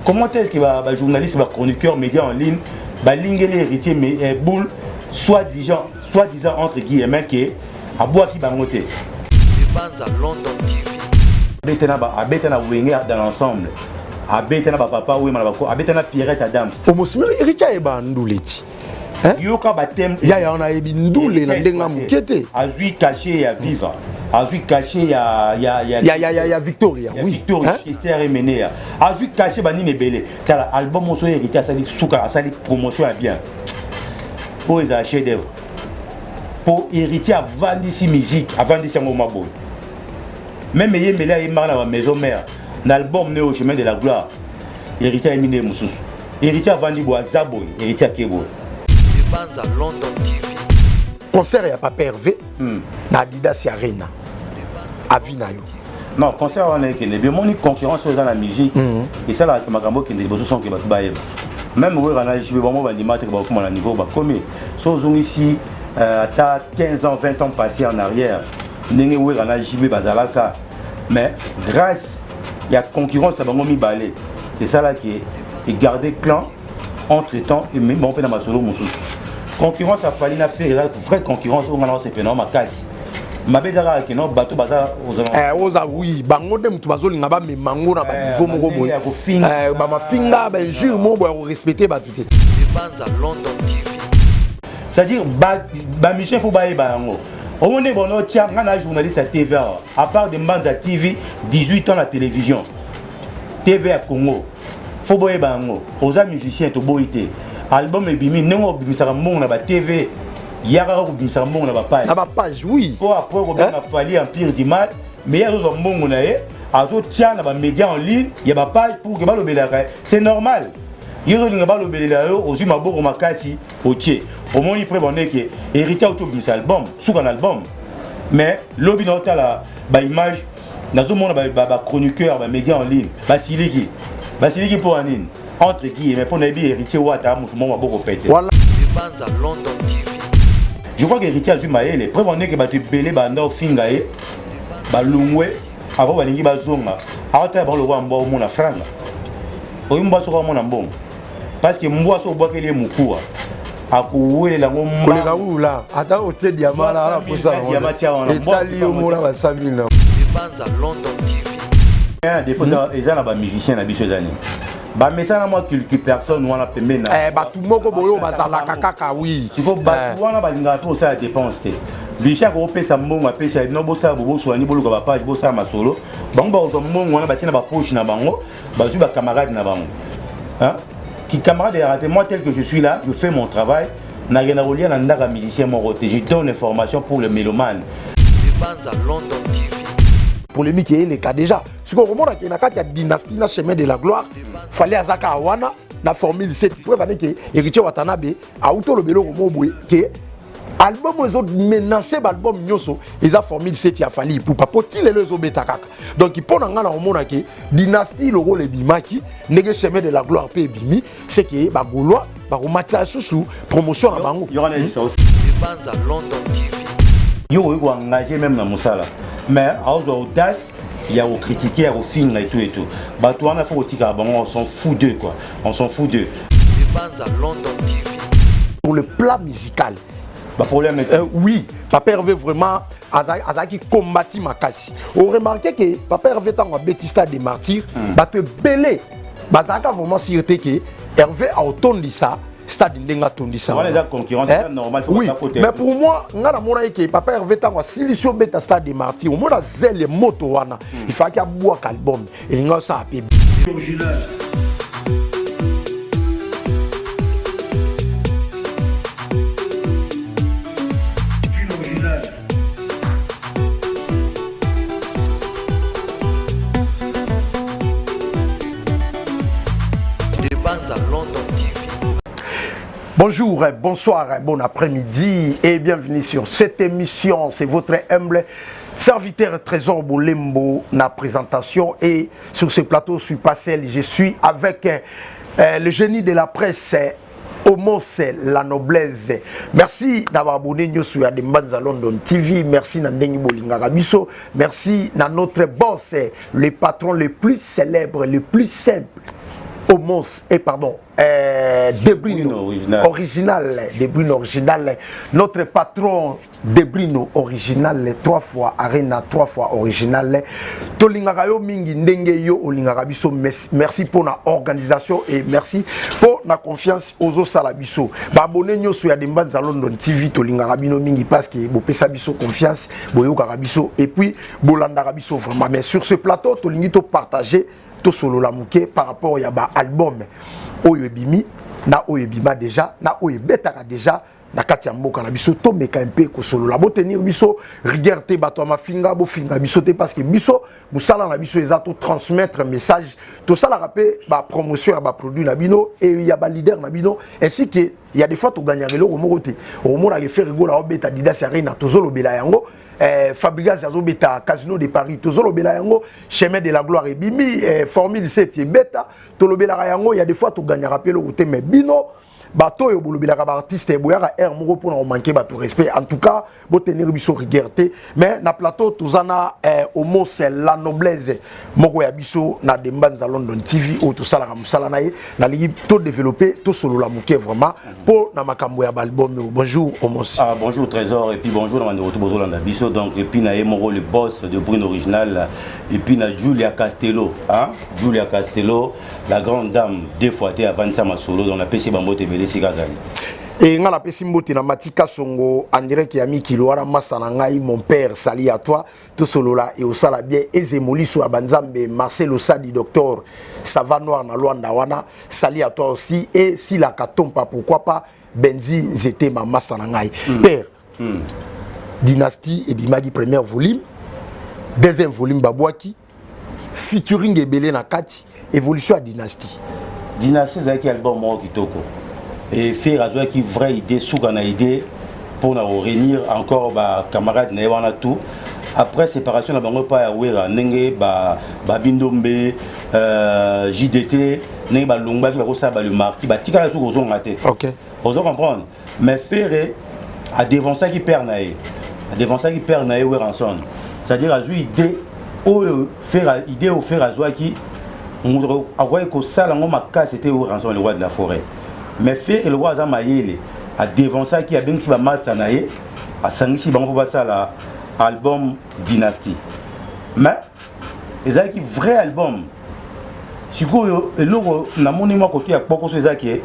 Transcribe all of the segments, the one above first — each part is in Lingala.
Comment est-ce que ba journaliste, ba chroniqueur, média en ligne balingeli Héritier eh, boule soit disant, soit disant entre guillemets que abwaki bango te? Banza London TV. Abeta na ba, abeta na Wenge dans l'ensemble, abeta na ba Papa Wema na bako, abeta na Pierrette Adams. Omosimi Héritier ayeba ndule ti. Yoka bathème. Yaya wana ayebi ndule na ndenge ya moke te. Azwi cachet ya Viva, azwi cachet ya ya Victoria. Ya Victoria. Esther Emenea azwi cachet banini ebele. Tala album moso Héritier asali suka, asali promotion ya bien oyo ezala chef d'œuvre po Héritier avandisi musique, avandisi yango mwa boye. Même eyembeli ayembaka na bamaison mère na album ne au chemin de la gloire, Héritier ayembi nde mosusu. Héritier avandi boye, aza boye, Héritier ake boye. Banza London TV. Concert ya Papa Hervé na Adidas Arena, avis na yo? Non, concert wana ekende bien. Omoni concurrence oyo eza na musique esalaka makambo okende liboso sans que bato bayeba. Même Wera na JB, bango bandima te bakokoma na niveau bakomi. So ozongisi ata 15 ans, 20 ans passé en arrière, ndenge Wera na JB bazalaka, mais grâce ya concurrence na bango mibale esalaki egarde clan. Entre temps ememi bango mpe na masolo mosusu. Concurrence afali na Ferre eza vraie concurrence oyo nga na osepena makasi. Mabe eza kaka keno bato baza oza oui, bango nde moto bazolinga bamema ngo na baniveau moko boye. Ya kofinga. Bamafinga, bainjure moko boye ya korespecte bato te. Banza London TV. C'est-à-dire bamission, faut bayeba yango. Omoni bono tia nga na journaliste ya TV awa, à part de Mbanza TV, 18 ans na télévision, TV ya Congo. Faut boyeba yango. Oza musicien, toboyi te. Album ebimi, ndenge obimisaka mbongo na batv, ya kaka kobimisaka mbongo na bapage. Na bapage, oui. Po après kobenga Fally empire du mal, mais ye azozwa mbongo na ye, azotia na bamédia en ligne ya bapage pour que balobelaka ye. C'est normal. Ye ozolinga balobelela yo, ozwi maboko makasi otie. Omoni près bandeke Héritier auti obimisa album, suka na album, mais lobi na otala baimage, nazomona bachroniqueur, bamédia en ligne basiliki. Basiliki mpo ya nini? Entre guillemets, mpo nayebi Héritier Wata, motu moko maboko pete. Voilà. Banza London TV. Je crois que Héritier azwi mayele. Preuve andeke bato ebele banda ofinga ye, balungwe avant balingi bazonga. Aotala bango lokola mbwa omona franga. Oyi mbwa soki amona mbongo, parce que mbwa so obwakeli ye mokuwa, akowelela yango. Koleka wula ata otie diama na posa. Diama tia wana. Etali yo mona ba 100 000 na. Banza London TV. Défaut eza na bamusicien na biso eza nini? Bamesana mwa quelques personnes wana pembeni na Bato moko boye oyo bazalaka kaka, oui. Siko bato wana balingaka mpe kosala dépense te. Musicien akopesa mbongo, apesa bino, bosala boboswani, boluka bapage, bosala masolo. Bango bakozwa mbongo wana, batie na bapoche na bango, bazwi bacamarade na bango. Hein? Ki camarade ya raté. Moi, tel que je suis là, je fais mon travail. Nakenda kolia na ndaka musicien moko te. Je donne l'information pour le mélomane. Banza London TV. Polémique eyeleka déjà. Sikoyo okomona ke na kati ya dynastie na chemin de la gloire, Fally aza kaka wana na formule 7. Preuve ane ke Héritier Watanabe auti oloba eloko moko boye ke album oyo ezomenace baalbum nyonso eza formule 7 ya Fally Ipupa, mpo ti lelo ezobeta kaka. Donc mpo na ngai na komona ke dynastie lokola ebimaki ndenge chemin de la gloire mpe ebimi, c'est ke bagaulois bakomatisa lisusu promotion na bango. Yo wana eza Banza London TV. Yo okoki koengage même na mosala, mais aozwa audace ya kocritiquer, ya kofinga et tout et tout. Bato wana faut kotikaka bango, on s'en fout d'eux quoi, on s'en fout d'eux. Banza London TV. Pour le plat musical, baproblème. Oui, Papa Hervé vraiment azalaki kombati makasi. Oremarke ke Papa Hervé, ntango abeti stade de Martyr, bato ebele bazalaka vraiment sûr te ke Hervé aotondisa stade ndenge atondisa. Wana eza concurrence, eza normal, faut Oui, baza côté. Mais pour moi, nga namonaki ke Papa Hervé, ntango asilisi obeta stade de Martyr, omona zele moto wana, il fallaki abwaka album elingi osala mpe. Original. Gene original. De Banza London TV. Bonjour, bonsoir, bon après-midi et bienvenue sur cette émission. C'est votre humble serviteur Trésor Bolembo na présentation et sur ce plateau, je suis pas seul, je suis avec le génie de la presse, Omos la noblesse. Merci d'avoir abonné nyonso ya Mbanza London TV. Merci na ndenge bolingaka biso. Merci na notre boss, le patron le plus célèbre, le plus simple. Omos, et pardon, Debrino original. Original, Debrino original, notre patron Debrino original, trois fois Arena, trois fois original. Tolingaka yo mingi ndenge yo olingaka biso. Merci pour la organisation et merci pour la confiance ozosala biso. Ba abonné nyonso ya Dembanza London TV, tolingaka bino mingi parce que bopesa biso confiance, boyokaka biso et puis bolandaka biso vraiment. Mais sur ce plateau, tolingi to partager, tosolola moke par rapport ya ba album oyo ebimi na oyo ebima déjà na oyo ebetaka déjà na kati ya mboka na biso. Tomeka mpe kosolola. Botenir biso rigueur te, bato ya mafinga, bofinga biso te, parce que biso, mosala na biso eza totransmettre message. Tosalaka mpe bapromotion ya baproduit na bino e ya baleader na bino, ainsi que ya des fois togagnaka eloko moko te. Okomonaka Ferre Gola obeta Adidas Arena, tozolobela yango. Fabregas azobeta Casino de Paris, tozolobela yango. Chemin de la gloire ebimi, Formule 7 ebeta, tolobelaka yango. Ya des fois togagnaka mpe eloko te, mais bino bato oyo bolobelaka baartiste, boyaka aire moko mpona komanquer bato respect. En tout cas, botenir biso rigueur te. Mais na plateau toza na Omos la Noblesse, moko ya biso na Dembanza London TV oyo tosalaka mosala na ye. Nalingi todévelopper, tosolola moke vraiment mpo na makambo ya baalbum oyo. Bonjour Omos. Ah, bonjour Trésor, et puis bonjour na bandeko bozolanda biso. Donc et puis na ye moko le boss de Brune original, et puis na Julia Castello, hein, Julia Castello, la grande dame, deux fois te avandisa masolo. Donc napesi bango te ebele esika azali. E nga napesi mbote na Matika Songo en direct ya mikili wana, masa na ngai, mon père, sali ya toi. Tosolola e osala bien. Ezemoliso ya banzambe, Marcel Osadi, docteur Sava Noir na Lwanda wana, sali ya toi aussi. E silaka tompa, pourquoi pas Benzi Nzetema, masa na ngai. Père, Dynastie ebimaki première volume, deuxième volume babwaki featuring ebele na kati. Évolution ya Dynastie? Dynastie ezalaki album moko kitoko e Ferre azwaki vraie idée, suka na idée mpona koréunir encore bacamarade na ye wana tout après séparation na bango epai ya Wera, ndenge babindombe JDT, ndenge balongwaki, bakosala balemarki, batikala soki kozonga te. Ozo comprendre? Mais Ferre adevançaki père na ye, adevançaki père na ye Werrason, c'est-à-dire azwi idée oyo Ferre, idée oyo Ferre azwaki, moto akoki kosala yango makasi ete Werrason, le roi de la forêt. Mais Ferre, le roi, aza mayele, adevançaki, abengisi bamasa na ye, asangisi bango mpo basala album Dynastie. Mais ezalaki vrai album. Sikoyo eloko namoni mwa kote ya kpokoso ezaki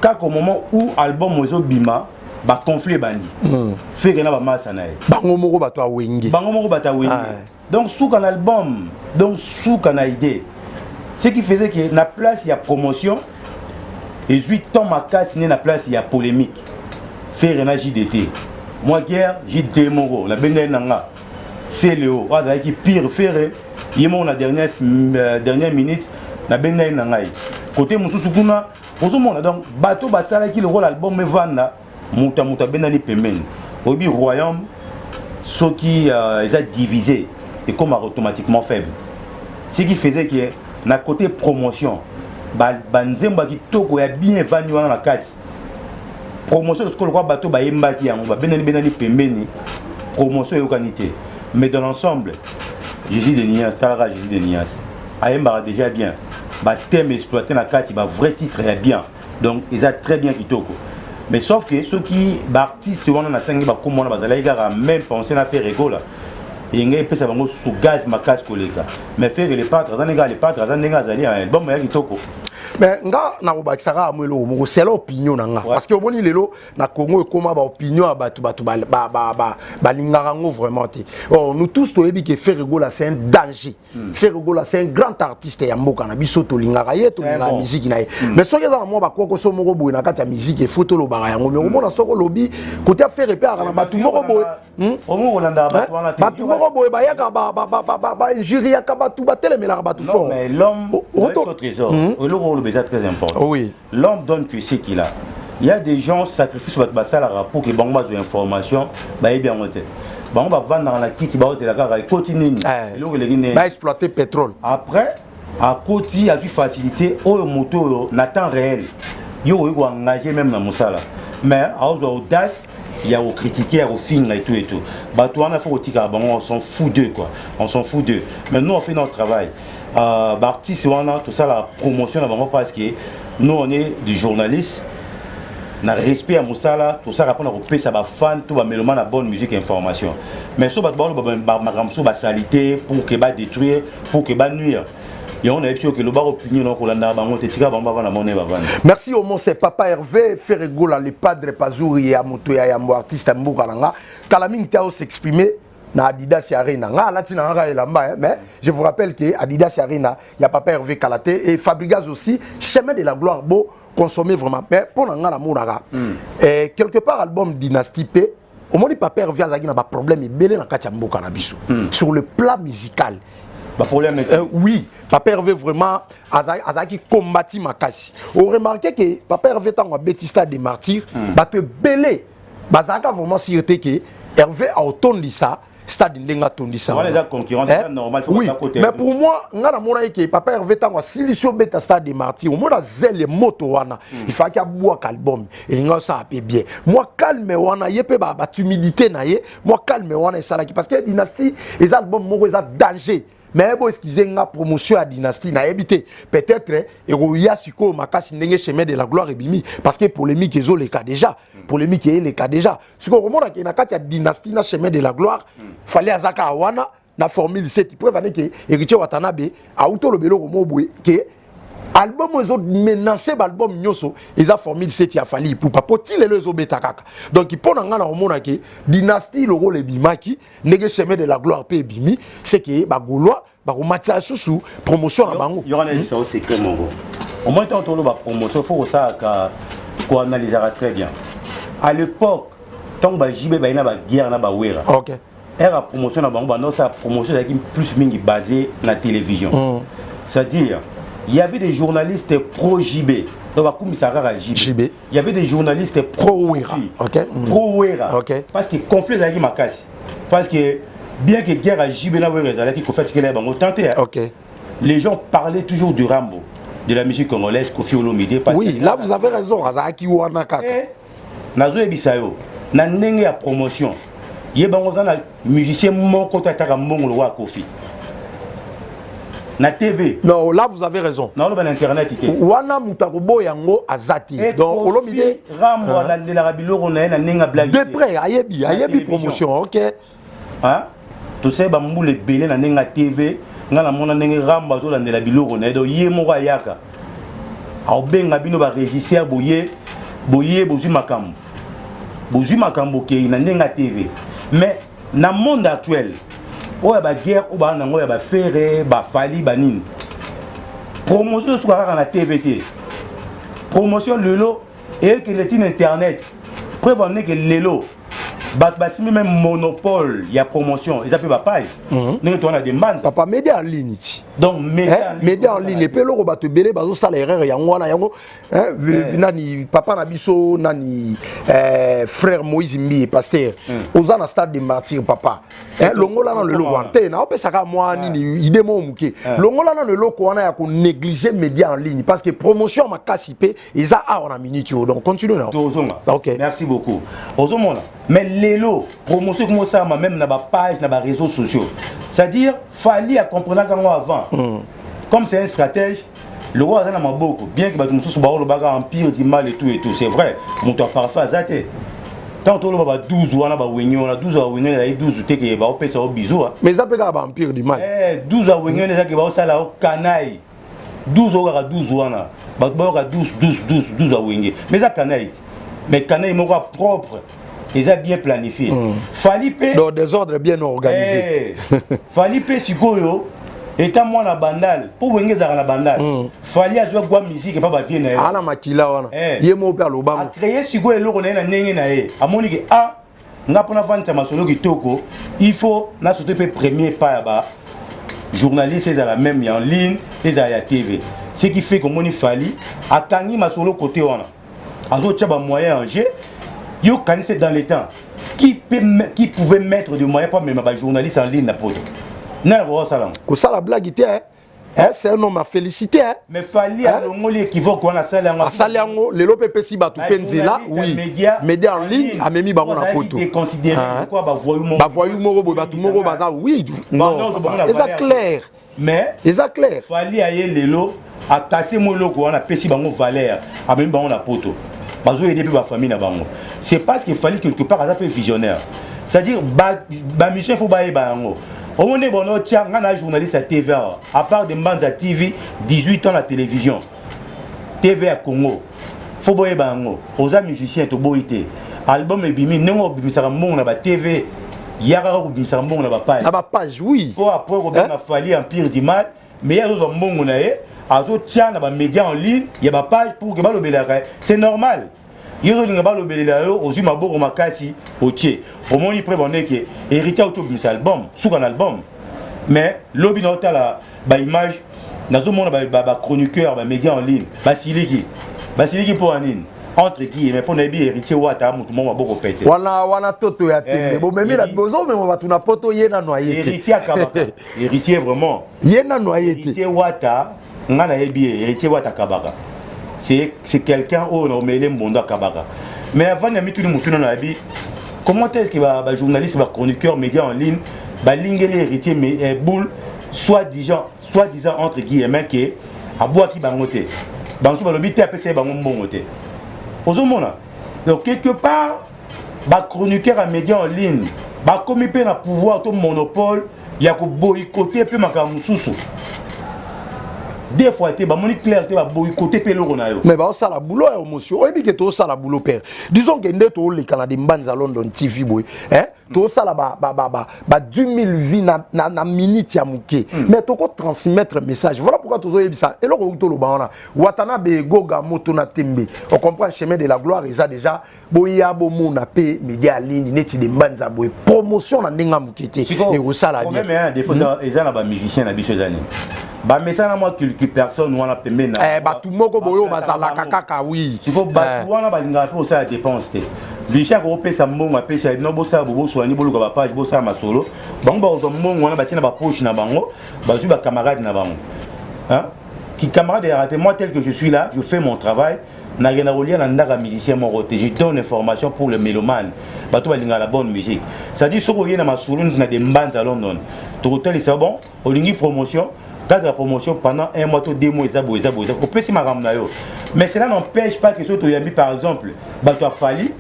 kaka au moment où album ezobima, baconflit ebandi. Ferre na bamasa na ye. Bango moko bato awenge. Bango moko bato awenge. Donc suka na album, donc suka na idée, ce qui faisait que na place ya promotion ezwi temps makasi nde na place ya polémique. Ferre na JDT, mwa guerre. JDT moko nabendeli na nga Celeo oyo azalaki pire Ferre ye moko na dernière minute, nabendeli na ngai côté mosusu kuna. Ozomona, donc bato basalaki lokola album evanda, moto ya moto abendani pembeni. Oyebi, royaume soki eza divisé, ekomaka automatiquement faible, ce qui faisait que na côté promotion, banzembo ya kitoko ya bien evandi wana na kati. Promotion sikoyo, lokola bato bayembaki yango babendani bendani pembeni, promotion eyokani te. Mais dans l'ensemble, Jésus de Nias, talaka Jésus de Nias, ayembaka déjà bien, bathème exploité na kati, bavrai titre ya bien. Donc eza très bien, kitoko. Mais sauf que soki baartiste wana na ntangi bakombo wana bazalaki kaka même pensée na Ferre Gola, eyenge epesa bango su gaz makasi koleka. Mais Ferre le padre aza ndenge, le padre aza ndenge azali, album ya kitoko. Mais nga nakobakisaka ya mo eloko moko, c'est l'opinion na nga, parce que omoni lelo na Congo ekóma baopinion ya bato, bato balingaka yango vraiment te. Or nous tous toyebi ke Ferre Gola, c'est un danger. Ferre Gola, c'est un grand artiste ya mboka na biso. Tolingaka ye, tolingaka musique na ye. Mais soki eza na mwa bakwokoso moko boye na kati ya musique, efo tolobaka yango. Mais omona, soki olobi kote ya Ferre mpe aka na bato moko boye, bato moko boye bayaka bainjuriaka bato, batelemelaka bato fort. Mais l'homme, trésor, eloko oloba eza très important. L'homme donne que ce qu'il a. Il y a des gens, sacrifice bato basalaka pour que bango bazwa information, bayebi yango te. Bango bavandaka na kiti, baozela kaka ekoti nini, eloko eleki nini. Baexploiter pétrole. Après akoti, azwi facilité oyo moto oyo na temps réel yo okoki koengage même na mosala, mais aozwa audace ya kocritiquer, ya kofinga et tout et tout. Bato wana, faut kotikaka bango, on s'en fout d'eux quoi, on s'en fout d'eux. Mais nous, on fait notre travail. Baartiste wana, tosala promotion na bango parce que nous, on est des journalistes. Na respect ya mosala, tosalaka mpona kopesa bafan to bamélomane na bonne musique, information. Mais so bato baoloba makambo mosusu basali te pour ke badétruire, pour ke banuire yango, nayebi soki olobaka opinion na kolandaka bango te. Tika bango bavanda mone bavanda. Merci au c'est papa Hervé Ferregola, le padre Pazouri ya moto ya yambo, artiste ya mboka na nga. Kala mingi te s'exprimer na Adidas Arena. Nga alati na nga elamba, hein, mais je vous rappelle que Adidas Arena ya papa Hervé Kalate et Fabregas aussi, Chemin de la gloire, beau consommer vraiment. Mais pour nga na monaka. Et quelque part, album Dynastie P, omoni papa Hervé azalaki na ba problème ebele na kati ya mboka na biso sur le plan musical. Baproblème? Oui, papa Hervé vraiment azalaki kombati makasi. Oremarquer ke papa Hervé, ntango abeti Stade de Martyr, bato ebele bazalaka vraiment sûr te ke Hervé aotondisa stade ndenge atondisa. Wana eza concurrence, eza normal, faut Oui, kota mais pour moi, nga namonaki ke papa Hervé, ntango asilisi obeta Stade de Martyr, omona zele moto wana, il fallaki abwaka album elingi osala mpe bien. Mwa calme wana, ye mpe batimidité na ye, mwa calme wana esalaki, parce que Dynastie eza album moko eza danger. Mais bo excuse nga, promotion ya Dynastie, nayebi te, peut-être ekoya sikoyo makasi ndenge Chemin de la gloire ebimi, parce que polémique ezoleka déjà, polémique eyeleka déjà. Sikoyo okomonake na kati ya Dynastie na Chemin de la gloire, Fally aza kaka wana na formule 7. Preuve ane ke Héritier Watanabe auti oloba eloko moko boye ke album oyo ezomenacer baalbum nyonso eza formule 7 ya Fally Ipupa, mpo ti lelo ezobeta kaka. Donc mpo na ngai, na komona ke Dynastie lokola ebimaki ndenge Chemin de la gloire mpe ebimi, c'est ke bagaulois bakomatisa lisusu promotion na bango. Yo wana eza secret moko. Au moins, ntango toloba promotion, faut kosalaka koanalysaka très bien. À l'époque, ntango baJB baye na baguerre na baWera, ère ya promotion na bango, banda osala promotion ezalaki plus mingi basé na télévision, c'est-à-dire il y avait des journalistes pro JB, donc bakumisaka kaka JB. JB. Il y avait des journalistes pro Wera. Pro Wera, parce que conflit ezalaki makasi, parce que bien que guerre ya JB na Wera ezalaki, Kofi atikela bango tante. Les gens parlaient toujours du Rambo de la musique congolaise, Kofi Olomide, parce Oui, que là vous avez raison, azalaki wana kaka. Nazoyebisa yo, na ndenge ya promotion, ye bango oza na musicien moko to ataka mbongo lokola Kofi na TV. Non, là vous avez raison. Naoloba na internet te. Wana moto akoboya yango aza te. Donc Olomide Rambo alandelaka biloko na ye na ndenge ya blague. De près, ayebi, ayebi promotion, ok. Tosali bambula ebele na ndenge ya TV. Ngai namona ndenge Rambo azolandela biloko na ye. Donc ye moko ayaka aobenga bino barégisseur, boye boye, bozwi makambo, bozwi makambo, okei na ndenge ya TV. Mais na monde actuel oyo ya baguerre oyo baa nango ya baFerre, baFally, banini, promotion esuka kaka na TV te. Promotion lelo eyekende ntina internet. Preuve andeke lelo bato basimbi même monopole ya promotion, eza mpe bapage ndenge towana de Mbanza. Papa, média en ligne ti. Donc média en ligne epe eloko bato ebele bazosala erreur yango wana. Yango nani, papa na biso nani, frère Moïse Mbiye, pasteur, oza na Stade de Martyr, papa, longola nano eloko wana te. Naopesaka mwa nini, idée moko moke. Longola nano eloko wana ya konégliger média en ligne, parce que promotion makasi mpe eza awa na minute oyo. Donc continue na. Tozonga. Ok. Merci beaucoup. Ozomona, mais lelo promotion ekomi osalama même na bapage, na baréseaux sociaux, c'est-à-dire Fally acomprenaka yango avant. Comme c'est un stratège, le roi aza na maboko, bien que bato mosusu baolobaka empire du mal et tout et tout, c'est vrai, moto aparfait aza te. Ntango toloba ba 12 wana, baWenge wana, 12 baWenge ezali 12 te ke baopesa o bizu. Mais eza mpe kaka baempire du mal. 12 baWenge wana ezaki baosala o kanaille. 12 oyo kaka 12 wana, bato bayoka 12 12 12 12 baWenge, mais eza kanaille te, mais kanaille moko ya propre, eza bien planifié. Fally mpe Donc désordre bien organisé. Fally mpe sikoyo eta mwana Bandal, mpo Wenge ezalaka na Bandal. Fally azwa gwa musique epa bavie na ye. Ana makila wana, ye moko mpe alobango. Acréer sikoyo eloko na ye na ndenge na ye. Amoni ke a nga mpona vandisa masolo kitoko, il faut nasote mpe premier pas ya ba journaliste, ezala même ya en ligne, ezala ya TV. Ce qui fait komoni Fally akangi masolo côté wana, azotia bamoyen en jeu. Yo kanisi dans les temps qui pouvait mettre de moyens pour même bajournaliste en ligne na poto? Nani akokosala yango? Kosala blague te, hein? Hein, c'est un homme à féliciter, hein? Mais Fally alongoli équivoque wana, asali yango. Asali yango lelo mpe epesi bato mpe nzela. Oui, média en ligne amemi bango na poto. Déconsidéré. Bavoyu moko boye, bato moko baza, oui, non, eza clair. Mais eza clair. Fally aye lelo akase mo eloko wana, apesi bango valeur, amemi bango na poto, bazoyede mpe bafamille na bango. C'est parce que Fally quelque part aza mpe visionnaire, c'est-à-dire bamission il faut bayeba yango. Omoni bono tia nga na journaliste ya TV awa, à part de Mbanza TV, 18 ans na télévision, TV ya Congo. Faut boyeba yango. Oza musicien, toboyi te. Album ebimi, ndenge obimisaka mbongo na batv, ya kaka kobimisaka mbongo na bapage. Na bapage, oui. Po après kobenga Fally empire du mal, mais ye azozwa mbongo na ye, azotia na bamédia en ligne ya bapage pour ke balobelaka ye. C'est normal. Ye ozolinga balobelela yo, ozwi maboko makasi, otie. Omoni preuve ndeke Héritier auti obimisa album, suka na album. Mais lobi na otala baimage, nazomona bachroniqueur, bamédia en ligne basiliki. Basiliki mpo ya nini? Entre guillemets, mpo nayebi Héritier Wata, motu moko maboko pete. Wana wana toto ya tembe. Bomemi na bozomema bato na poto, ye nano aye te. Héritier akabaka, Héritier vraiment. Ye nano aye te. Héritier Wata, nga nayebi ye, Héritier Wata akabaka. C'est quelqu'un oyo na omele mbondo, akabaka. Mais avant ya mituni motuna, nayebi comment est-ce que bajournaliste, bachroniqueur, média en ligne balingeli Héritier boule, soit disant entre guillemets ke abwaki bango te. Bango balobi te, apesa ye bango mbongo te. Ozomona, donc quelque part bachroniqueur ya média en ligne bakomi mpe na pouvoir to monopole ya koboycotter mpe makambo mosusu. Des fois te bamoni clair te, baboycotter mpe eloko na yo. Mais baosala boulot ya émotion. Oyebi ke toosala boulot, père. Disons ke nde tooleka na de Mbanza London TV boye, hein? Toosala ba 10 000 vues na minute ya moke, mais tokotransmettre message. Voilà pourquoi tozoyebisa eloko oki toloba wana. Watanabe egoga moto na tembe, ocomprend? Chemin de la gloire eza déjà. Boya bomona mpe média ya ligne neti de Mbanza boye, promotion na ndenge ya moke te, ekosala bien. Problème ya défaut eza na bamusicien na biso eza nini? Bamesana mwa quelques personnes wana pembeni na Eh, bato moko boye oyo bazalaka kaka, oui. Siko bato wana balingaka mpe kosala dépense te. Musicien akopesa mbongo, apesa bino, bosala boboswani, boluka bapage, bosala masolo. Bango bakozwa mbongo wana, batie na bapoche na bango, bazwi bacamarade na bango. Hein? Ki camarade eyaka te. Moi, tel que je suis là, je fais mon travail. Nakenda kolia na ndako ya musicien moko te. Je donne information pour le mélomane, bato balingaka la bonne musique. C'est-à-dire soki oye na masolo neti na de Mbanza London, tokotalisa. Bon, olingi promotion, cadre ya promotion pendant un mois to 2 mois, eza boye, eza boye, eza opesi makambo na yo. Mais cela n'empêche pas que soki toyambi par exemple bato ya Fally,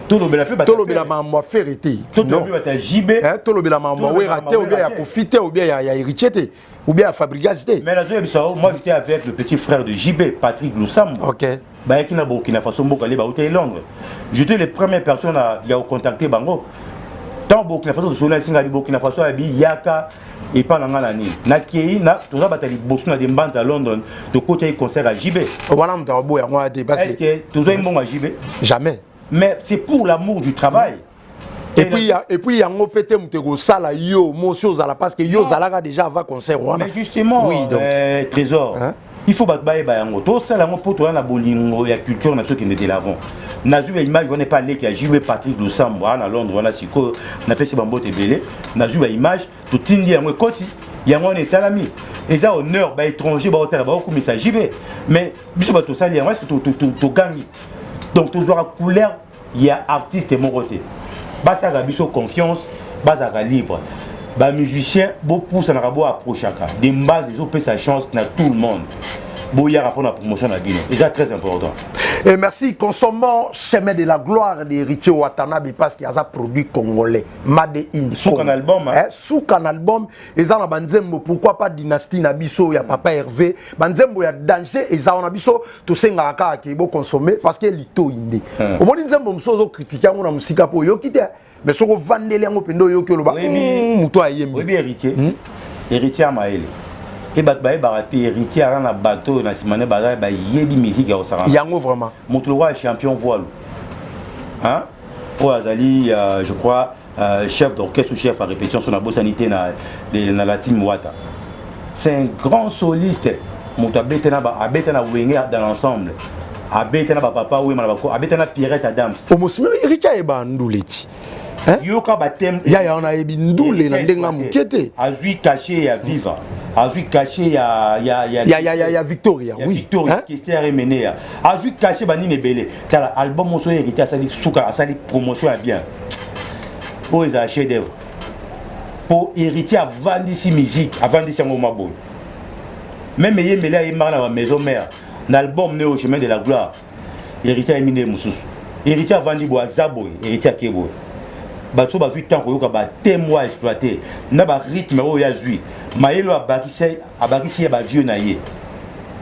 tolobela mpe bato. Tolobela makambo ya Ferre te. Tolobela bato ya JB. Eh, tolobela makambo ya Wera te, ou bien ya Kofi te, ou bien ya Héritier te, ou bien ya Fabregas te. Mais nazoyebisa yo, moi j'étais avec le petit frère de JB, Patrick Lusambo. Bayaki na Burkina Faso, mboka le bautai Londres. J'étais les premières personnes ya kocontacter bango. Ntango Burkina Faso tosoli, esinga Burkina Faso abi yaka epa na nga na nini, nakei na toza bato ya liboso na de Mbanza ya London, tokotaki concert ya JB. Wana moto akoboya yango wana te, parce est ce que que tozwaki mbongo ya JB? Jamais. Mais c'est pour l'amour du travail. Et puis yango mpe te moto ekosala yo mosi ozala, parce que yo ozalaka déjà avant concert wana. Mais justement, oui, donc Trésor, Hein? il faut bato bayeba yango. Tosala yango mpo toya na bolingo ya culture na biso okende de l'avant. Nazwi baimage wana epa leki ya JB, Patrick Lusambo, aa na Londres wana sikoyo. Napesi bambote ebele. Nazwi baimage, totindi yango, ekoti yango wana, etalami, eza honneur. Baétranger baotala, baokumisa JB. Mais biso bato tosali yango, est togangi? Donc tozwaka couleur ya artiste moko te. Basalaka biso confiance, bazalaka libre. Bamusicien bopusanaka, boapprochaka de Mbase, ezopesa chance na tout le monde. Boyaka mpona promotion na bino, eza très important. Et merci. Consommons Chemin de la gloire d'Héritier Watanabe parce qu'il y a un produit congolais. Made in Souk Congo. Un album, hein. Eh, souk un album. Eza na banzembo, pourquoi pas Dynastie na biso ya papa Hervé. Banzembo ya danger eza na biso, tosengaka kaka ke bo consommer parce que lito inde. Omoni nzembo mosusu ozo critiquer yango na mosika po oyoki te. Mais soko vandeli yango mpenza, oyoki, oloba moto ayembi. Oyebi Héritier, Héritier ya mayele e bato bayebaka te. Héritier aza na bato oyo na nsima ne baza bayebi musique ya kosakana. Yango vraiment. Moto lokola champion voile, hein? Oyo azali je crois chef d'orchestre ou chef à répétition, so nabosani te, na la team Wata. C'est un grand soliste. Moto abete na abete na Wenge dans l'ensemble, abete na bapapa Wema na bako, abete na Pierrette Adams. Omosimi Héritier ayeba ndule ti. Hein? Yoka bathème. Ya wana ayebi ndule na ndenge ya moke te. Azwi cachet ya Viva, azwi cachet ya Ya Victoria. Ya Oui. Victoria. Hein? Kester Emeneya azwi cachet banini ebele. Tala album moso oyo Héritier asali suka, asali promotion ya bien, oyo ezala chef d'œuvre mpo Héritier avandisi musique, avandisi yango mwa boye. Même eyembeli ayembaka na bamaison mère, na album ne au Chemin de la gloire, Héritier ayembi nde mosusu. Héritier avandi boye, aza boye, Héritier ake boye. Bato bazwi temps koyoka batemo aexploite na barythme oyo azwi, mayele oyo abakisi, abakisi ya bavieux na ye.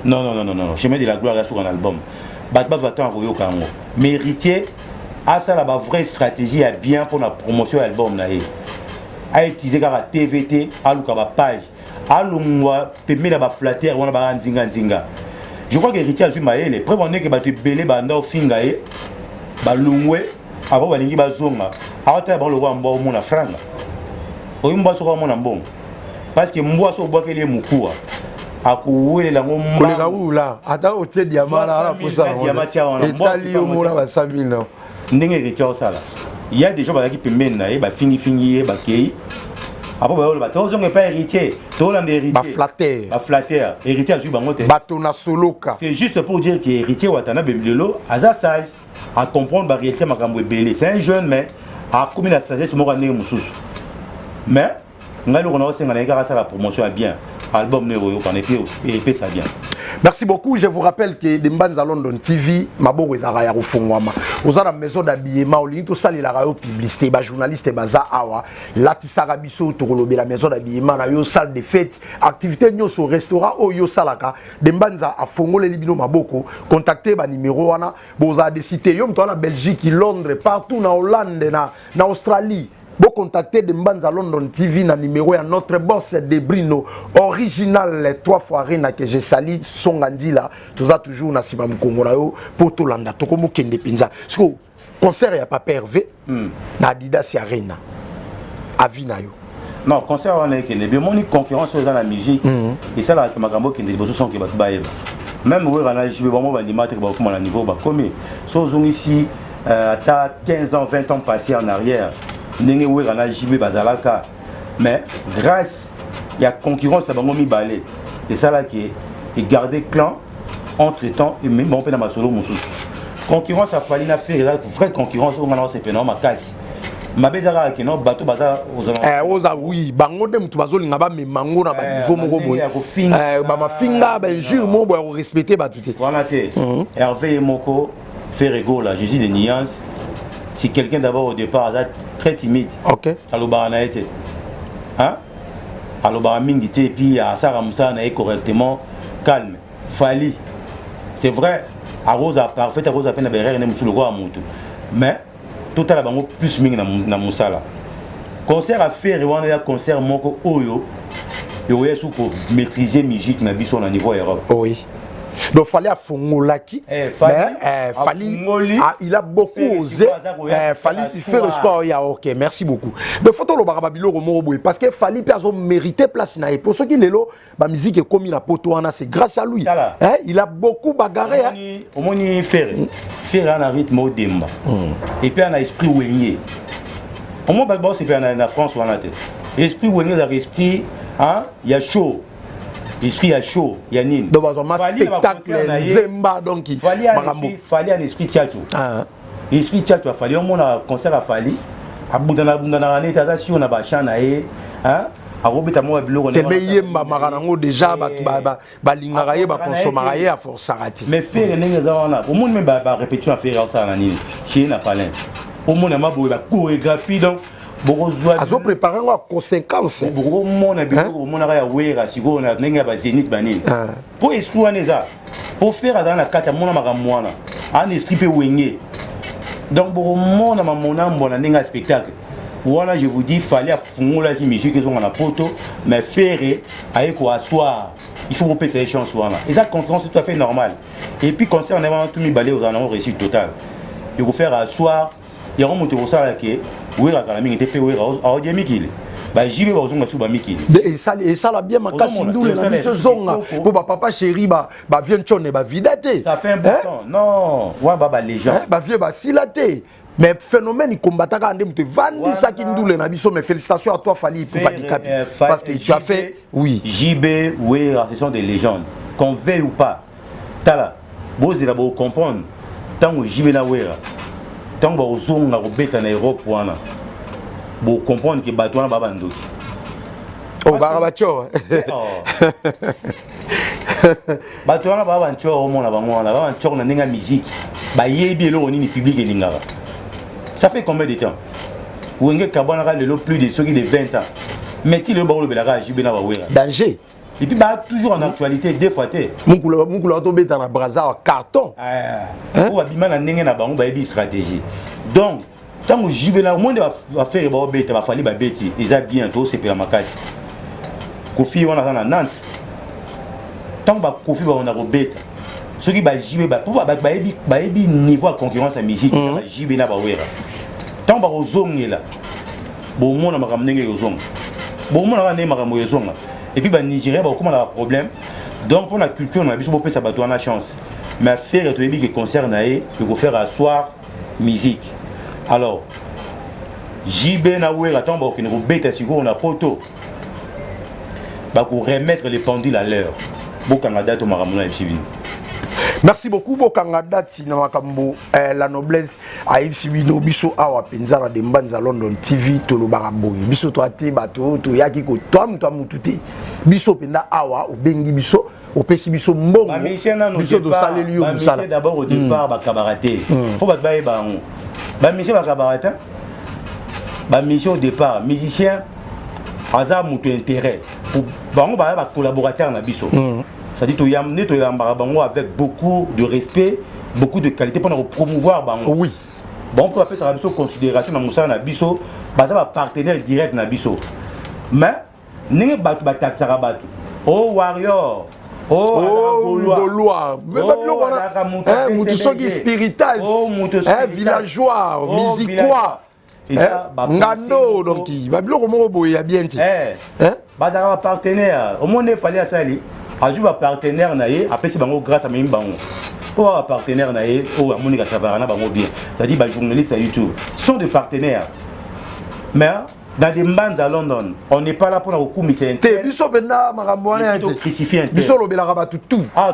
Non, non, non, non, non, Chemin de la gloire yasuka na album, bato bazwa temps ya koyoka yango. Mais Héritier asala bavrai stratégie ya bien mpona promotion ya album na ye, autiliser kaka TV te, aluka bapage, alongwa pembeni na baflatter wana baka nzinga nzinga. Je crois que Héritier azwi mayele. Preuve ndenge bato ebele banda ofinga ye, balongwe abo balingi bazonga, aotala bango lokola mbwa omona franga. Oyi mbwa soki omona mbongo, parce que mbwa so obwakeli ye mokuwa, akowelela yango. Koleka wula ata otie diamant na posa etali yo mona ba 100 000 non. Ndenge Héritier osala ya déjà, bazalaki pembeni na ye, bafingifingi ye, bakei apo bayoloba tozonga epai Héritier, tolanda Héritier. Baflatter. Baflatter, Héritier azwi bango te. Bato na soloka. C'est juste pour dire que Héritier Watanabe lelo aza sage, à comprendre baréalité, makambo ebele. C'est un jeune, mais akomi na sagesse moko ya ndenge mosusu. Mais ngai eloko na osenga na ye kaka asala promotion ya bien album ne ekoyokana et puis epesa bien. Merci beaucoup. Je vous rappelle que de Mbanza London TV, maboko ezalaka ya kofungwama. Oza na maison d'habillement, olingi tosalelaka yo publicité, bajournaliste baza awa, latisaka biso, tokolobela maison d'habillement na yo, salle de fête, activité nyonso, restaurant oyo osalaka. De Mbanza afongoleli bino maboko. Contacte banuméro wana, bozala décité. Yo moto wana Belgique, Londres, partout na Hollande, na Australie, bocontacte de Mbanza London TV na numéro ya notre boss de Brino original, trois fois Rena, que je sali songa nzila. Toza toujours na nsima mokongo na yo mpo tolanda tokomokende mpenza. Siko concert ya Papa Hervé na Adidas Arena, avis na yo? Non, concert wana ekende bien. Omoni concurrence oyo eza na musique, esalaka makambo okende liboso sonke bato bayeba. Même Wera na JB, bango bandima te bakóma na niveau bakomi. So ozongisi ata 15 ans, 20 ans passé en arrière, ndenge Wera na JB bazalaka, mais grâce ya concurrence na bango mibale, esalaki egarde clan. Entre temps ememi bango mpe na masolo mosusu. Concurrence afali na Ferre eza vraie concurrence oyo nga na osepena makasi. Mabe eza kaka keno bato baza oza oui, bango nde moto bazolinga bamema ngo na baniveau moko boye, bamafinga, bainjure moko boye ya korespecte bato te. Wana te. Hervé ye moko, Ferre Gola, Jésus de nuance, si quelqu'un d'abord au départ aza très timide, alobaka na ye te, alobaka mingi te, et puis asalaka mosala na ye correctement, calme. Fally, c'est vrai, akozala parfait, akozala mpe na baerreur nde mosusu lokola motu, mais totala bango plus mingi na mosala. Concert affaire wana ya concert moko oyo ekoya su komaîtriser musique na biso na niveau Europe. Oui, donc Fally afongolaki. Fally, mais Fally ah, il a beaucoup osé. Fally fait le score ya ok, merci beaucoup. Mais faut tolobaka babiloko moko boye, parce que Fally mpe azo mérité place na ye. Pour soki lelo bamusique ekomi na poto wana, c'est grâce à lui. Hein, il a beaucoup bagarré, hein. Omoni Ferre, Ferre ana rythme odemba et puis ana esprit Wenge. Omoni bato baosepela na France wana te. Esprit Wenge ezalaka esprit, hein, ya show, esprit ya show ya nini. Donc bazwama spectacle, nzemba, donc makambo. Fally ana esprit tchacho, esprit tchacho afali. Omona concert afali, abundana abundanaka neti aza sio na bachamp na ye, akobeta moko ya biloko. Teme yembamaka nango déjà, bato balingaka ye, bakonsomaka ye, aforsaka te. Mais Ferre ndenge eza wana, omoni même barépétition ya Ferre aosala na nini chez na palin, omona maboye bachorégraphie, donc bokozwa azoprépare yango ya conséquence. Bokomona biloko omonaka ya Wera sikoyo na ndenge ya bazénith banini, mpo esprit wana eza mpo Ferre azala na kati, amona makambo wana, ana esprit mpe Wenge. Donc bokomona mamona mbwa na ndenge ya spectacle wana. Je vous dis, Fally afungolaki musique ezonga na poto, mais Ferre aye koasseoir. Il faut kopesa ye chance wana, eza concurrence tout à fait normal. Et puis concert na wana tu mibale ozala nango réussite totale, ekofaire asseoir yango. Moto ekosala ke Wera kala mingi te, mpe Wera aodie mikili, bajibe bazonga su bamikili. Esala bien makasi, ndule na biso ezonga mpo bapapa chéri bavie ntshone bavida te. Ça fait important. Non, wana ba balégende. Bavie basila te, mais phénomène combataka nde moto evandisaki ndule na biso. Mais félicitations à toi, Fally Ipupa Dikapi, parce que tu as fait, oui. JB, Wera, ce sont des légendes, qu'on veuille ou pas. Tala, bozela, bocomprendre ntango JB na Wera, ntango bakozonga kobeta na Europe wana, bocomprendre ke bato wana baa bandoki. Oh, baka batio. Bato wana baa bancor, omona bango wana baa bancor na ndenge ya musique, bayebi eloko nini public elingaka. Ça fait combien de temps Wenge kabwanaka? Lelo plus de soki de 20 ans, mais ti lelo bakolobelaka JB na baWera. Danger. Et puis baa toujours en actualité deux fois te. Mokolo mokolo tobeta na Braza wa carton. Po babima na ndenge na bango, bayebi stratégie. Donc ntango JB na monde baFerre baobeta, baFally babeti, eza bien, tosepela makasi. Kofi wana aza na Nantes. Ntango baKofi babanda kobeta, soki baJB, po bayebi niveau ya concurrence ya musique, baJB na baWera, ntango bakozongela, bomona makambo ndenge ekozonga, bomona kaka ndenge makambo ezonga. Et puis baNigéria bakokóma na baproblème. Donc mpona culture na biso, bopesa bato wana chance. Mais Ferre, toyebi ke concert na ye ekofaire asseoir musique. Alors JB na Wera, ntango bakokende kobeta sikoyo na Poto, bakoremettre les pendules à l'heure. Bokanga date, makambo na yebisi bino. Merci beaucoup. Bokanga date na makambo la noblesse ayebisi bino. Biso awa mpenza na Dembanza London TV, tolobaka boye: biso toa te bato oyo toyaki kotoa moto ya motu te. Biso mpenza awa, obengi biso, opesi biso mbongo, biso tosaleli yo mosala. D'abord, au départ, bakabaka te. Fo bato bayeba yango, bamusicien bakabaka te. Bamusicien au départ, musicien aza moto intérêt bango, baza bacollaborateur na biso. C'est-à-dire nde toyambaka bango avec beaucoup de respect, beaucoup de qualité, mpona kopromouvoir bango. Bango mpe bapesaka biso considération na mosala na biso, baza bapartenaire direct na biso. Mais ndenge bato batakisaka bato o warrior, o Gaulois, biloko wana, mutu soki spiritas, villageois, musiquois, ngando, donc babiloko moko boye ya bien te. Bazalaka bapartenaire. Omoni, eFally asali, azwi bapartenaire na ye, apesi bango grâce, amemi bango mpo ba bapartenaire na ye oyo amonika travaillaka na bango bien, c'est-à-dire bajournaliste ya YouTube sont des partenaires. Mais dans des Mbanza London, on n'est pas là pour kokumisa. Te, biso mpenza makambo wana ya te. Biso olobelaka bato tout. Awa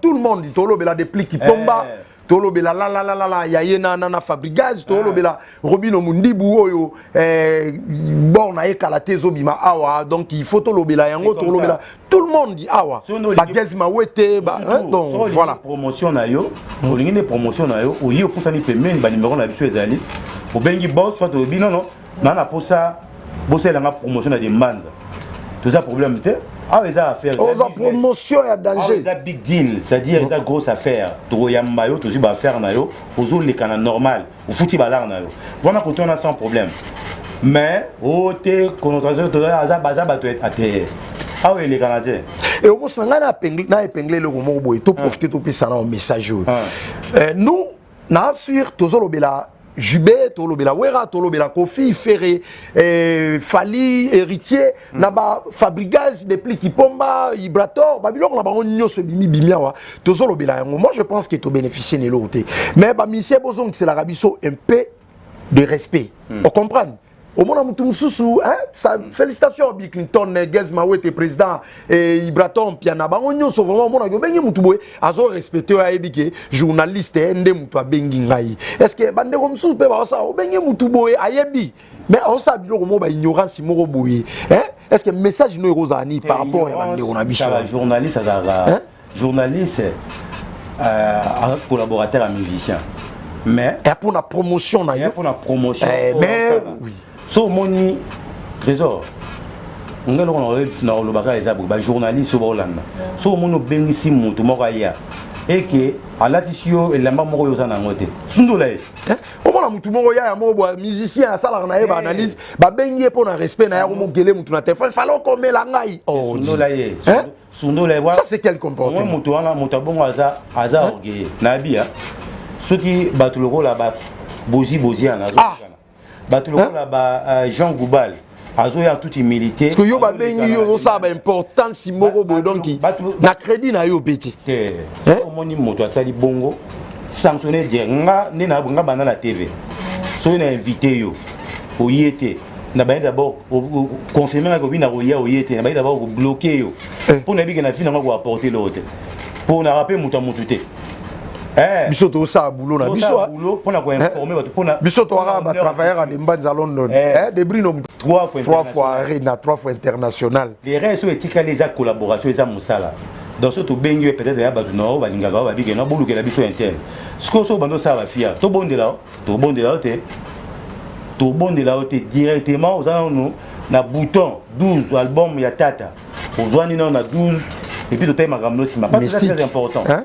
tout le monde, tolobela Deplick Pomba, tolobela lalalalala ya ye na Fabrigaz, tolobela Robino Mundibu oyo bor na ye kala te ezobima awa. Donc il faut tolobela yango, tolobela tout le monde awa, bagaz mawete. Donc voilà. Promotion na yo, olingi nde promotion na yo, oyi opusani pembeni, banimero na biso ezali, obengi boss, soit olobi: "Nono, naa na posa bosalelanga promotion na Dembanza." Toza problème te. Awa eza affaire. Oza promotion ya danger. Eza big deal, c'est-à-dire eza grosse affaire. Tokoyamba yo, tozwi baaffaire na yo, ozoleka na normal, ofuti balare na yo wana, kote wana sans problème. Mais o te, connotation aza baza bato ate awa elekana te. E okosa ngai na épingle eloko moko boye, toprofite, topesa na message oyo. Nous na sûr, tozolobela JB, tolobela Wera, tolobela Kofi, Ferre, Fally, Héritier, na ba Fabrigaz, Deplick Pomba, Ibrator, babiloko na bango nyonso ebimi bimi awa, tozolobela yango. Moi je pense que tobénéficie na eloko te. Mais bamusicien, bozongiselaka biso un peu de respect. Ocomprendre, omona mutu mosusu, hein, ça, félicitation Bill Clinton, Gaz Mawete, président Ibraton Piana, bango nyonso vraiment. Omonaki obengi mutu boye, azo respecte oyo, ayebi ke journaliste nde mutu abengi ngai. Est ce que bandeko mosusu mpe baosala? Obengi mutu boye, ayebi, mais aosala biloko moko baignorance moko boye, hein? Est ce que message no ekozala nini par rapport ya bandeko na biso? Journaliste azalaka journaliste, collaborateur ya musicien, mais mpona promotion na yo. Mpona promotion. Mais oui. So omoni, Trésor, ngai eloko na kolobaka eza boye: bajournaliste oyo baolanda, so omoni obengisi motu moko aya eke alatisi yo elamba moko oyo oza nango te, sundola ye. Omona mutu moko yaya moko boye, musicien, asalaka na ye baanalyse, babengi ye mpo na respect na ye, akomogele mutu na telefone: "Fale okomela ngai." Sundola ye, sundola ye. Ça, c'est quel comportement? Moto wana, moto abongo aza orgueilleux. Nayebi ya soki bato lokola bozi boziana, bato lokola ba Jean Goubal, azoya toute humilité. Parce que yo babengi yo, ozosala baimportance moko boye, donc na crédit na yo mpe te. Te, omoni moto asali bongo, sanctionné dire. Nga nde nga banda na TV, soki na invité yo, oye te, na baye d'abord confirme ngaki obi na koya, oye te, na baye d'abord kobloquer yo, mpo nayebi ke na fi nanga koapporter loo te, mpo naka mpe moto ya motu te. Biso tosala boulot na biso. Mpona koinformer bato, mpona Biso toaka batravailleur ya Lembanza London de Brino. Trois fois. Trois fois arena, trois fois international. Les restes oyo etikali eza collaboration, eza mosala. Donc soki tobengi yo, peut-être ya bato na yo balingaka yo, babike na bolukela biso intel. Sikoyo soki obandi osala bafia, tobondela yo, tobondela yo te, tobondela yo te. Directement oza nanu na bouton 12, album ya tata ozwani nano na 12, et puis totali makambo no nsima, parce que c'est très important. Hein?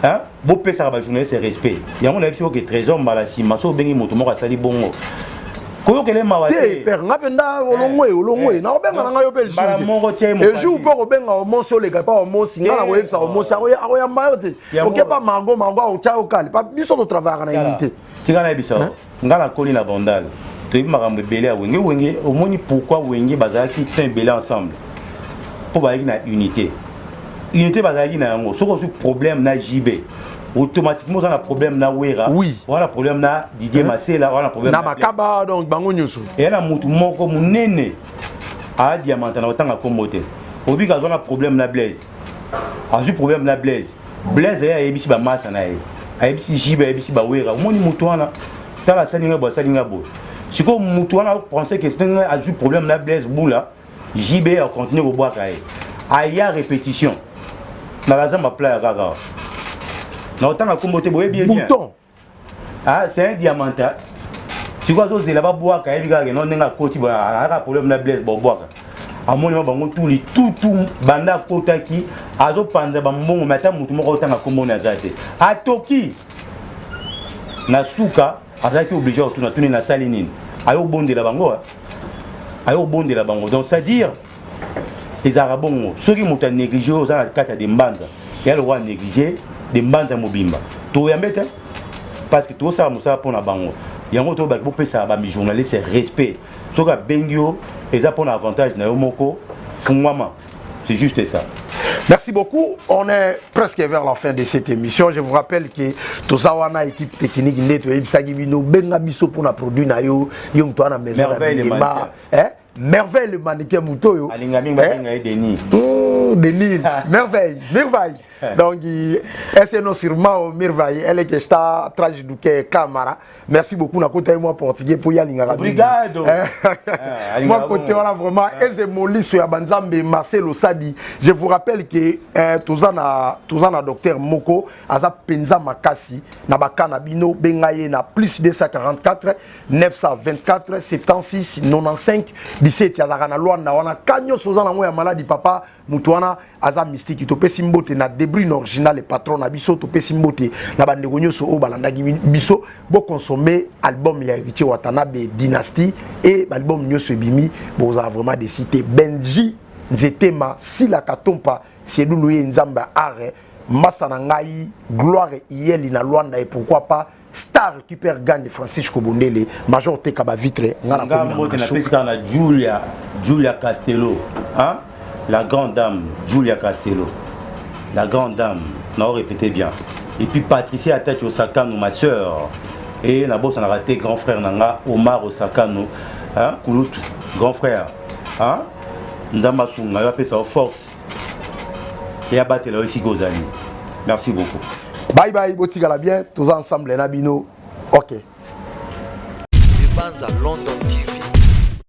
Hein? Bopesaka bajournaliste respect. Yango nayebi soki oke Trésor, mbala nsima soki obengi moto moko asali bongo, koyokele mawa te. Père, nga mpenza olongwe, olongwe, nakobenga na ngai yo mpe. Mbala moko tie. Ejour mpo kobenga omosi, oleka epa omosi, nga nakoyebisa omosi, akoyamba yo te. Okepa Margo, Margo akotya yo kale. Biso totravaillaka na unité. Tika nayebisa yo, nga nakoli na Bandal, toyebi makambo ebele ya Wenge. Wenge, omoni pourquoi Wenge bazalaki temps ebele ensemble? Mpo bazalaki na unité. Unité bazalaki na yango, soki ozwi problème na JB, automatiquement oza na problème na Wera, oza na problème na Didier Masela, oza na problème na Makaba, donc bango nyonso. Eya na mutu moko monene adiamanta na kotanga nkombo te, obika azwa na problème na Blaise, azwi problème na Blaise. Blaise aye, ayebisi bamasa na ye, ayebisi JB, ayebisi bawera: omoni mutu wana, tala asali ngai boye, asali ngai boye. Sikoyo mutu wana pense que ndenge azwi problème na Blaise Bula, JB akontinue kobwaka ye. Aya répétition na bazamba plat ya kaka na otanga nkombo te, boyebi ye bien. Bouton. Ah, c'est un diamanta. Sikoyo azozela babwaka, ayebi kaka keno ndenge akoti boye, azalaka problème na Blaise, bobwaka. Amoni ma bango tuli tutu, banda akotaki azopanza bambongo, me ata motu moko otanga nkombo na aza te. Atoki na suka, azalaki obligé kotuna: tuni nasali nini? Aye obondela bango, aye obondela bango. Donc c'est à dire ezalaka bongo, soki moto anéglige oyo oza na kati ya dembanza, ya lokwa anéglige dembanza mobimba, toyambe te, parce que tozosala mosala mpo na bango. Yango toyobaki, bopesaka bajournaliste respect. Soki abengi yo, eza mpona avantage na yo moko, fungwama, c'est juste ça. Merci beaucoup. On est presque vers la fin de cette émission. Je vous rappelle que toza wana équipe technique nde toyebisaki bino, benga biso mpona produit na yo, yo moto wana maison na Merveille le bilema. Mannequin. Hein? Merveille le mannequin, moto oyo. Alinga mingi babenga ye Denis. Denis, Merveille, Merveille. Donc, esse nosso irmão Merveille, ele que está atrás do que câmara. Merci beaucoup, nakota moi portugais pour yalinga. Obrigado. Ah, Moi côté wana vraiment eze moliso ya banzambe Marcelo Sadi. Je vous rappelle que toza na docteur moko aza penza makasi na baka na bino, benga ye na plus 244 924 76 95 17. Azalaka na Lwanda wana. Ka nyonso oza nango ya maladi, papa, moto wana aza mystique. Topesi mbote na Debrine Original, le patron na biso. Topesi mbote na bandeko nyonso oyo balandaki biso. Boconsommer album ya Héritier Watanabe, Dynastie, e baalbum nyonso ebimi, bozala vraiment déçus te. Benji Nzetema Sila Katompa Sedulu, ye Nzambe ya are master na ngai, Gloire Iyeli na Lwanda, et pourquoi pas star qui perd gagne, Francisco Bondele, major teka bavitre. Nga na nga komi na mbote Makasu. Napesi kaka na Julia, Julia Castello, hein? La grande dame Julia Castello, la grande dame, nao répété bien. Et puis Patricia Atati Osakano, ma sœur, et nabosanaka te grand frère na nga Omar Osakano, hein? Kulutu, grand frère, hein? Nzambe asunga yo, apesa yo force e abatela yo esika ozali. Merci beaucoup. Bye bye, botikala bien, toza ensemble na bino. Ok. Ebanza London TV.